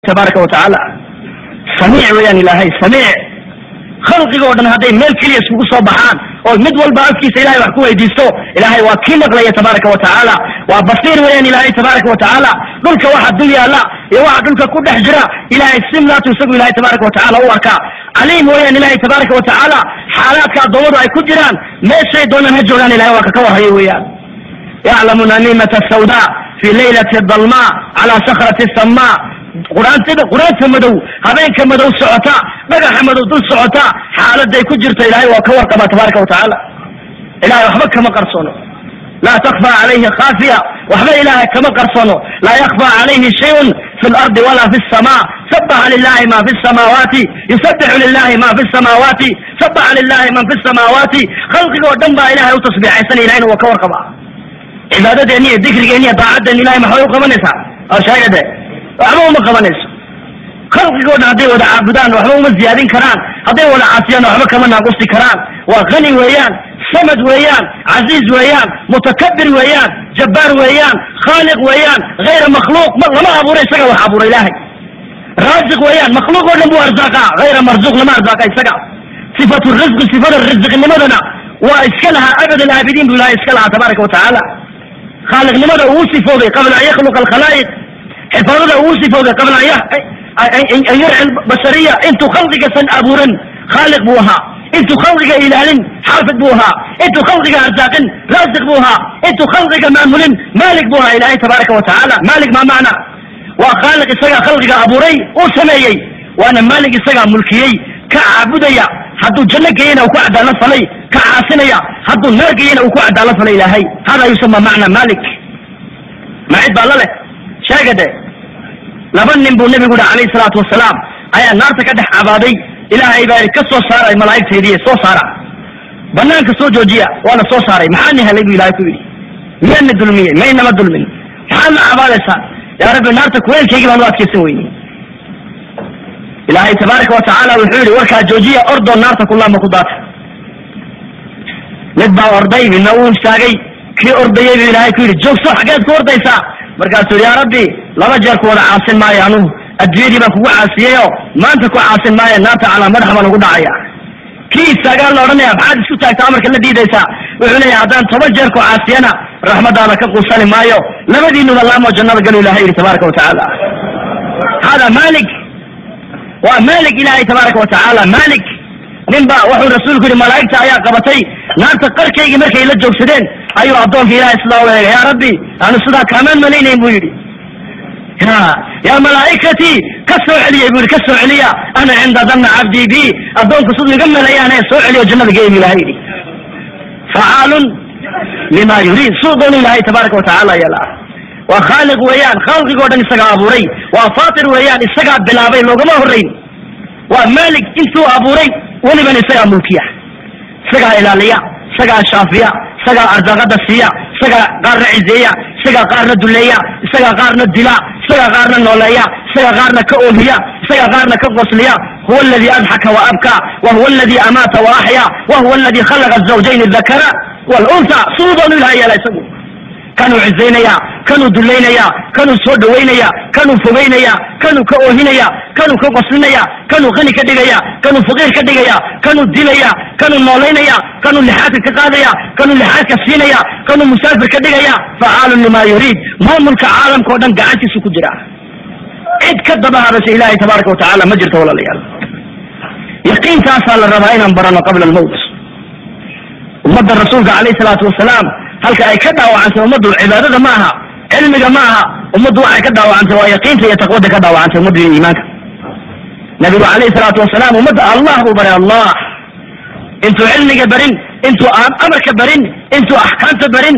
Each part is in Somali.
Tabaaraka wa tacaala samiic weeyaan Ilaahay, samiic. Khalqiga oo dhan hadday meel keliya iskugu soo baxaan oo mid walba afkiisa Ilahay wax ku weydiisto, Ilaahay waa kii maqlaya, tabaaraka wa tacaala. Waa basiir weeyaan Ilaahay, tabaaraka wa tacaala. Dhulka waxa dul yaalla iyo waxa dhulka ku dhex jira, Ilahay simlaatu isagu Ilahay, tabaaraka wa tacaala, u arkaa. Caliim weeyaan Ilahay, tabaaraka wa tacaala. Xaalaadka addoommadu ay ku jiraan, meeshay doonaan ha joogaan, Ilahay waa ka warhayo weeyaan. Yaclamu namiimata sawda fi laylati dalma calaa sakrati samaa. Quraantada, quraanta madow, habeenka madow socota, dhagaxa madow dul socota, xaaladay ku jirto Ilahay waa ka warqabaa, tabaaraka wa tacaala. Ilahay waxba kama qarsoono. Laa takfa calayhi khaafiya, waxba Ilaahay kama qarsoono. Laa yakfa calayhi shayun fi lardi walaa fi lsama. Sabaxa lilahi ma fi samaawaati, yusabixu lilahi ma fi samaawaati, sabaxa lilahi man fi samaawaati. Khalqiga oo dhan baa Ilahay u tasbiixaysanaya, Ilahayna waa ka warqabaa. Cibaadadeenni iyo dikrigeenni iyo daacadeenni Ilahay maxbay u qabanaysaa? Oo sheegade, waxba uma qabanayso. Khalqigoo dhan hadday wada caabudaan, waxba uma ziyaadin karaan. Hadday wada caasiyaan, waxba kama naaqusi karaan. Waa qani weeyaan, samad weeyaan, casiiz weeyaan, mutakabir weeyaan, jabbaar weeyaan, khaaliq weeyaan, hayra makhluuq, lama abuuro, isaga wax abuura Ilaahay. Raasiq weeyaan, makhluuq oo dhan buu arsaaqaa, hayra marzuuq, lama arsaaqa isaga. Sifatu risqi, sifada risiqnimadana waa iska lahaa, abad alaabidiin buu Ilahay iska lahaa, tabaaraka wa tacaala. Khaaliqnimada uu sifoobay qabla an yakhluqa alkhalaa'iq, xifaadada uu sifoobay qabla an yurci bashariya, intuu khalqigasan abuuran khaaliq buu ahaa, intuu khalqiga ilaalin xaafid buu ahaa, intuu khalqiga arsaaqin raasiq buu ahaa, intuu khalqiga maamulin maalik buu ahaa Ilaahay, tabaaraka wa tacaala. Maalik maa macna? Waa khaaliq, isagaa khalqiga abuuray, uu sameeyey, waana maalik, isagaa mulkiyey. Ka caabudaya hadduu janno geeyena uu ku cadaalad falay, ka caasinaya hadduu naar geeyena uu ku cadaalad falay Ilaahay. Hada yusama macna maalik. Ma cid baa la leh? Sheega de. Laba nin buu nebigu yihi, calayhi salaatu wasalaam, ayaa naarta ka dhex cabaaday. Ilaahay baa ka soo saaray malaa'igteedii, soo saara, banaanka soo joojiya. Waa la soo saaray. Maxaa ni helay buu Ilahay ku yidhi? Miyaana dulmiyey? Maynama dulmin. Maxaad la cabaadaysaa? Yaa Rabbi, naarta kuleylkaygii baan u adkaysan weyney. Ilaahay, tabaaraka wa tacaala, wuxuu yidhi, warkaa joojiya, ordoo naarta kulaama ku daata. Mid baa orday, midna uu istaagay. Kii ordayay buu Ilaahay ku yidhi, joogso, xaggeed ku ordaysaa? Markaasuu yidhi, yaa Rabbi, laba jeer ku wada caasin maayo anugu. Adduunyadii baan kugu caasiyeyo, maanta ku caasin maayo, naarta calaa madaxa baan ugu dhacaya. Kii istaagaa la odhanaya, maxaad isku taagta, amarka la diidaysaa? Wuxuu leeyahay, haddaan 10 jeer ku caasiyana raxmadaada ka quusani maayo. Labadiinuba laamoo jannada galu, Ilahay yidhi, tabaaraka wa tacaala. Hada maalik, waa maalik Ilaahay, tabaaraka wa tacaala, maalik. Nin ba wuxuu rasuulku yidhi, malaa'igta ayaa qabatay naarta qarkaygii. Markay la joogsadeen ayuu addoonka Ilahay sidaa u eegay. Yaa Rabbi, aanu sidaa kaamaan malaynayn buu yidhi. Ya yaa malaa'ikatii, ka soo celiyay buu yidhi, ka soo celiya. Ana cinda danna cabdii bi, addoonku siduu iga maleeyaane soo celiyo, jannada geey buu Ilahay yidhi. Facaalun lima yuriid, suu doonu Ilahay, tabaaraka wa tacaala, yeelaa. Waa khaaliq weeyaan, khalqigoo dhan isagaa abuuray. Waa faatir weeyaan, isagaa bilaabay, loogama horrayn. Waa maalik, intuu abuuray welibana isagaa mulkiya, isagaa ilaaliya, isagaa shaafiya, isagaa arsaaqada siiya, isagaa qaarna cizeeya, isagaa qaarna duleeya, isagaa qaarna dila, isagaa qaarna nooleeya, isagaa qaarna ka oohiya, isagaa qaarna ka qosliya. Huwa aladi adxaka wa abka, wa huwa aladi amaata wa axya, wa huwa aladi khalaqa azawjayn aldakara walunha. Siduu doonu Ilahay yeela isagu. Kanuu cizaynaya, kanuu dullaynaya, kanuu soo dhawaynaya, kanuu fogaynaya, kanuu ka oohinaya, kanuu ka qoslinaya, kanuu qani ka dhigaya, kanuu faqiir ka dhigaya, kanuu dilaya, kanuu noolaynaya, kanuu lixaadka ka qaadaya, kanuu lixaadka siinaya, kanuu musaafir ka dhigaya. Facaalun lima yuriid. Maamulka caalamka o dhan gacantiisu ku jira. Cid ka daba hadasha Ilahay, tabaaraka wa tacaala, ma jirto. Walaalayaal, yaqiintaasaa la rabaa inaan barano qabla almowt. Ummadda rasuulka, calayhi salaatu wasalaam, halka ay ka dhaawacantay ummaddu cibaadada ma aha, cilmiga ma aha. Ummaddu waxay ka dhaawacantay waa yaqiinta iyo taqwada ka dhaawacantay ummaddu iyo iimaanka. Nabigu, calayhi salaatu wasalaam, ummadda Allah buu baray. Allah intuu cilmiga barin, intuu amarka barin, intuu axkaamta barin,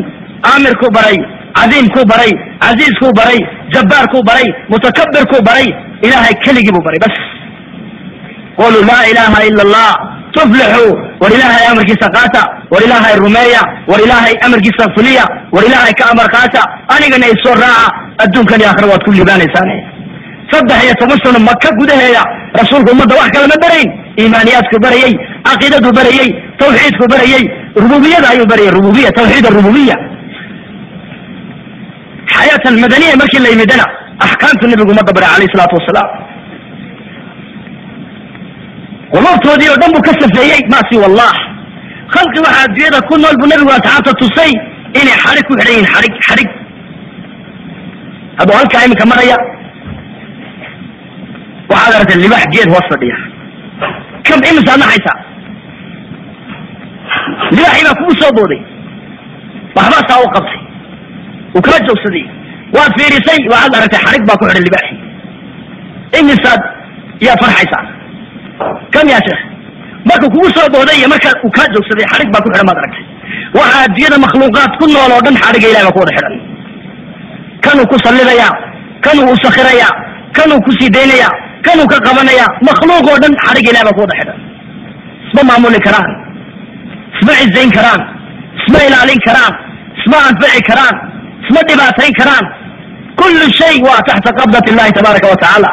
aamirkuu baray, cadiimkuu baray, casiiskuu baray, jabbaarkuu baray, mutakabirkuu baray. Ilaahay keligii buu baray bas. Quluu laa ilaha ila allah tuflixuu. War Ilaahay amarkiisa qaata, war Ilaahay rumeeya, war Ilaahay amarkiisa fuliya, war Ilaahay ka amar qaata, anigana isoo raaca, adduunkan iyo aakhira waad ku liibaanaysaan. 13 sano Maka gudaheeda rasuulku ummadda wax kalama barayn. Iimaaniyaadku barayey, caqiidadu barayey, tawxiidku barayey, rububiyada ayuu barayay, rububiya, tawxiid arububiya. Xayaat almadaniya markii la yimidana Axkaamtu nebigu ummadda baray calayhi salaatu wasalaam, quluubtoodii oo dhan buu ka safeeyey. Maasi wallah khalqi waxaa adduunyada ku nool buu nebigu asxaabta tusay inay xadhig ku xidhan yihiin, xadhig xadhig. Hadduu halkaa iminka maraya waxaad aragtay libax geed hoos fadhiya, kam imisaad naxaysaa? Libaxii baa kugu soo booday, waxbaa saa u qabtay, uu kala joogsaday, waad fiirisay, waxaad aragtay xadhig baa ku xidhan libaaxii. Imisaad yaad farxaysaa? Kam yaa sheekh? Markuu kugu soo booday iyo marka uu kaa joogsaday xadhig baa ku xidhan baad aragtay. Waxaa adduunyada makhluuqaad ku nool oo dhan xadhigga ilahi baa ku wada xidhan. Kanuu ku sallidaya, kanuu u sakhiraya, kanuu ku sii daynaya, kanuu ka qabanaya, makhluuq oo dhan xadhigga ilahi baa ku wada xidhan. Isma maamuli karaan, isma cizayn karaan, isma ilaalin karaan, isma anfici karaan, isma dhibaatayn karaan. Kullu shay waa taxta qabdat illahi tabaaraka wa tacaala.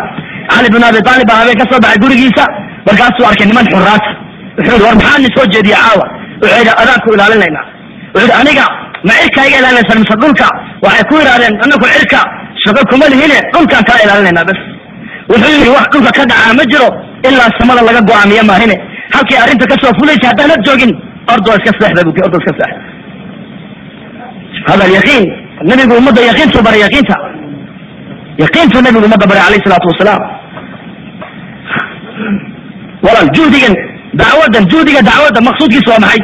Cali bin Abi Taalib baa habeen ka soo baxay gurigiisa, markaasuu arkay niman xuraasa. Wuxuu yidhi, war maxaa ni soo jeediya caawa? Wuxuu yidhi, adaan ku ilaalinaynaa. Wuxuu yidhi, aniga ma cirka iga ilaalinaysaan mise dhulka? Waxay ku yidhahdeen, anaku cirka shaqo kuma lihine, dhulkaan kaa ilaalinaynaa bas. Wuxuu yidhi, wax dhulka ka dhacaa ma jiro ilaa samada laga go'aamiye maahine. Halkii arrinta ka soo fulaysa haddaanad joogin, ordoo iska seexda bu, ordoo iska seexda. Hada alyaqiin, nabigu ummadda yaqiintuu baray, yaqiinta, yaqiintuu nabigu ummadda baray calayhi salaatu wasalaam. Walaal, juhdigan dacwadan, juhdiga dacwadda maqsuudkiisa waa maxay?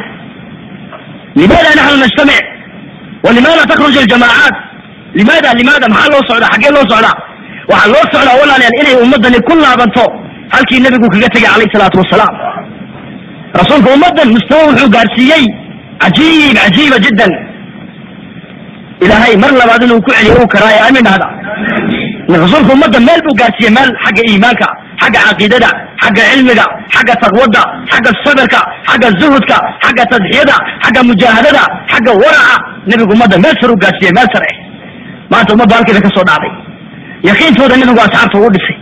Limaada naxnu najtamic wa limaada takhruj aljamaacaat? Limaada, limaada? Maxaa loo socdaa? Xaggee loo socdaa? Waxaa loo socdaa, walaalayaal, inay ummaddani ku laabanto halkii nebigu kaga tegay calayhi salaatu wasalaam. Rasuulka ummaddan mustawa wuxuu gaarsiiyey cajiib, cajiiba jiddan. Ilaahay mar labaad inuu ku celiyo uu karaayo, aamin dhahda. Rasuulka ummadda meel buu gaarsiiyey, meel xagga iimaanka, xagga caqiidada, xagga cilmiga, xagga taqwada, xagga sabirka, xagga zuhudka, xagga tadxiyada, xagga mujaahadada, xagga waraca. Nebigu ummadda meel sare u gaarsiiyey, meel sare. Maanta ummadda halkeeda ka soo dhacday. Yaqiintooda nebigu asxaabta ugu dhisay,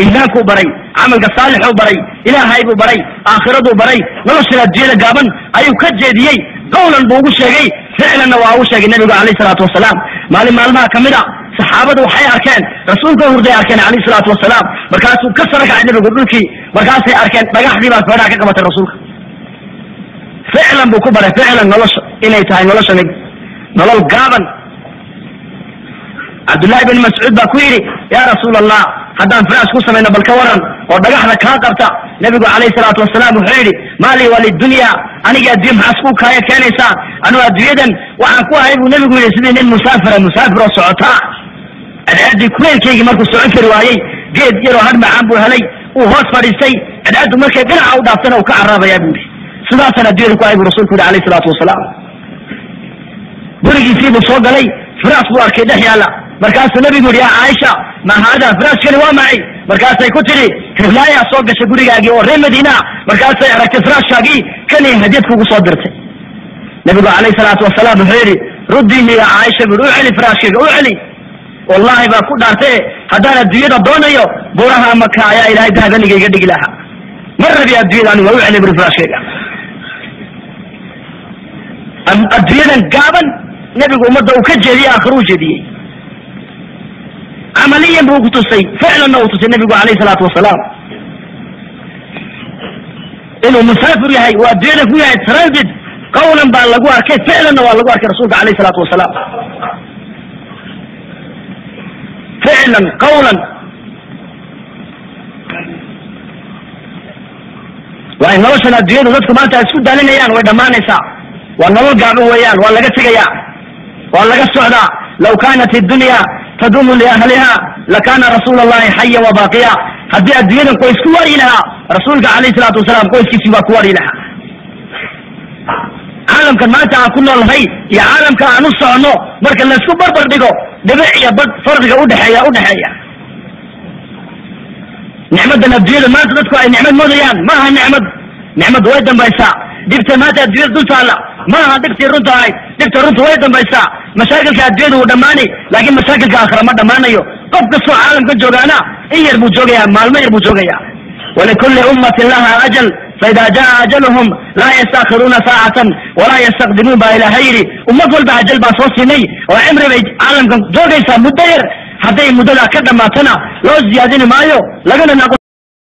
iimaankuu baray, camalka saalixuu baray, ilaahay buu baray, aakhiraduu baray, noloshan adduunyada gaaban ayuu ka jeediyey. Qawlan buu ugu sheegay, ficlanna waa ugu sheegay nebigu calayhi salaatu wasalaam. Maalin maalmaha ka mid a saxaabadu waxay arkeen rasuulka hurday arkeen calayhi salaatu wasalaam. Markaasuu ka sara kacay nebigu dhulkii, markaasay arkeen dhagaxdii baa feedhaha ka qabatay rasuulka. Ficlan buu ku baray, ficlan, nolosha inay tahay noloshani nolol gaaban. Cabdullaahi bin Mascuud baa ku yidhi, yaa rasuul Allah, haddaan firaash ku samayno bal ka waran oo dhagaxda kaa qabta? Nebigu calayhi salaatu wasalaam wuxuu yidhi, maa lii walidunya, aniga addunya maxaa isku kaaya keenaysaa? Anugu adduunyadan waxaan ku ahay buu nebigu yidhi sidii nin musaafira, musaafir oo socotaa. Cadceeddii kuleelkaygii markuu socon kari waayey, geed yaroo hadh macaan buu helay, uu hoos fadhiistay. Cadceeddu markay dhinaca u dhaaftana uu ka caraabayaa buu yidhi. Sidaasaan adduunyada ku ahay buu rasuulku yidhi calayhi salaatu wasalaam. Gurigiisii buu soo galay, firaash buu arkay dhex yaalla. Markaasuu nebigu yidhi, yaa Caaisha, ma haada? Firaashkani waa maxay? Markaasay ku tidhi, hiblaayaa soo gashay gurigaagii oo reer Madiina, markaasay aragtay firaashkaagii, kanay hadiyad kugu soo dirtay. Nebigu calayhi salaatu wasalaam wuxuu yidhi, ruddiini ya Caaisha bui, u celi firaashkayga, u celi. Wallahi baa ku dhaartee, haddaan adduunyada doonayo, buuraha Maka ayaa ilaahay dahabaniga iga dhigi lahaa. Ma rabi adduunyada anigu, waa u celi buri firaashkayga. Adduunyadan gaaban nebigu ummadda uu ka jeediyey, aakhiro u jeediyey. Camaliyan buu ku tusay, ficlanna uu tusay nebigu calayhi salaatu wasalaam inuu musaafir yahay, uu adduunyada ku yahay transit. Qawlan baa lagu arkay, ficlanna waa lagu arkay rasuulka calayhi salaatu wasalaam, ficlan, qawlan. Waa in noloshan adduunyadu dadku maanta ay isku daalinayaan way dhammaanaysaa, waa nolol gaaban weeyaan, waa laga tegayaa, waa laga socdaa. Law kaanat iddunya tadumu liahliha lakana rasuul allahi xaya wa baaqiya. Haddii adduunyadan qoys ku waaryi lahaa, rasuulka calayhi salaatu wasalaam qoyskiisii baa ku waaryi lahaa. Caalamkan maanta aan ku noolnahay iyo caalamka aan u soconno marka laysku barbar dhigo, dhibic iyo bad farqiga udhexeeya udhexeeya. Nicmadan adduunyada maanta dadku ay nicmad moodayaan ma aha nicmad, nicmad way dambaysaa. Dhibta maanta adduunyada dul taalla ma aha dhibtii runta ahayd, dhibta runta way dambaysaa. Mashaakilka adduunyada wuu dhammaanay, laakiin mashaakilka aakhira ma dhammaanayo. Qof kastoo caalamka joogaana in yar buu joogayaa, maalmo yar buu joogayaa. Walikulli ummatin laha ajal, faida jaa ajaluhum laa yastaakhiruuna saacatan walaa yastaqdimuun baa ilaahay yidhi. Ummad walba ajal baan soo siinay oo cimri bay caalamkan joogaysaa muddo yar. Hadday muddadaa ka dhammaatana, loo ziyaadini maayo, lagana naaqo.